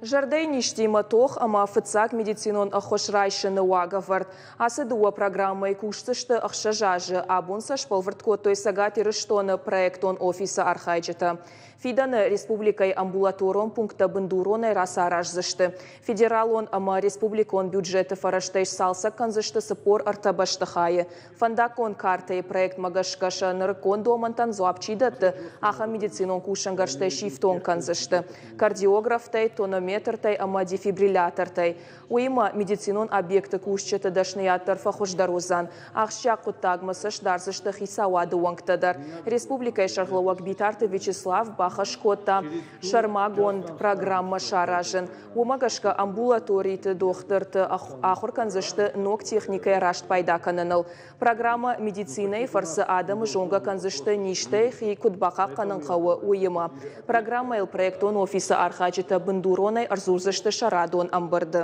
Зӕрдӕйы низтимӕ тох ӕмӕ фыццаг медицинон ӕххуыс райсыны уагӕвӕрд. Ацы дыууӕ программӕйы кусдзысты ӕхсӕз азы. Абон сӕ сбӕлвырд кодтой Цӕгат Ирыстоны проектон офисы архайджытӕ. Фидӕны республикӕйы амбулаторон пункттӕ бындуронӕй рацараздзысты. Федералон ӕмӕ республикон бюджеты фӕрӕзтӕй сцалцӕг кӕндзысты 43 бӕстыхайы. Фӕндаггон картӕйы проектмӕ гӕсгӕ сӕ нырыккон домӕнтӕн дзуапп чи дӕтты, ахӕм медицинон кусӕнгӕрзтӕй сифтонг кӕндзысты. Кардиографтӕй, тонометртӕй ӕмӕ дефибриллятортӕй. Уыимӕ медицинон объекты кусджыты дӕсныйад дӕр фӕхуыздӕр уыдзӕн. Ахсджиаг хъуыддагмӕ цӕст дардзысты хицауады уӕнгтӕ дӕр. Республикӕйы сӕргълӕууӕг Битарты Вячеслав бахӕс кодта сӕрмагонд программӕ саразын. Уымӕ гӕсгӕ амбулаториты дохтырты ахуыр кӕндзысты ног техникӕйӕ раст пайда кӕныныл. Программӕ медицинӕйы фӕрцы адӕмы зонгӕ кӕндзысты низтӕй хи куыд бахъахъхъӕнын хъӕуы, уыимӕ. Программӕйыл проектон офисы архайджытӕ бындуронӕй ӕрдзурдзысты сӕ радон ӕмбырды.